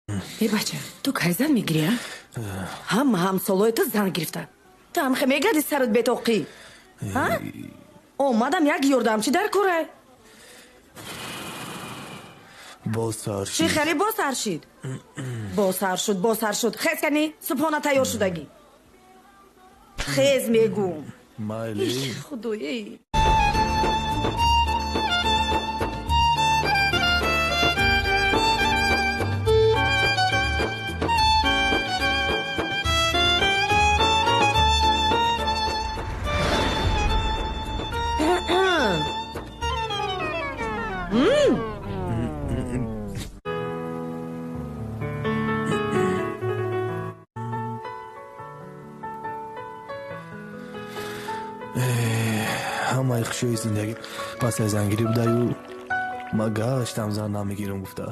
Э, бача, ту кай зан мегирӣ, а? Ҳама ҳамсолои ту зан гирифтанд, ту ҳамхе мегарди, сарат бетоқӣ. Омадам, як ёрдамчӣ дар корай. Боз сар Чӣ хеле боз сар шид, боз сар шуд, боз сар шуд. Хез, кани, субҳона тайёр шудагӣ. Хез, мегум. Майли. Худои. Ҳамаи хушиҳои зиндагӣ пас аз зангирӣ будаю, ма гаштам, зан намегирам гуфта.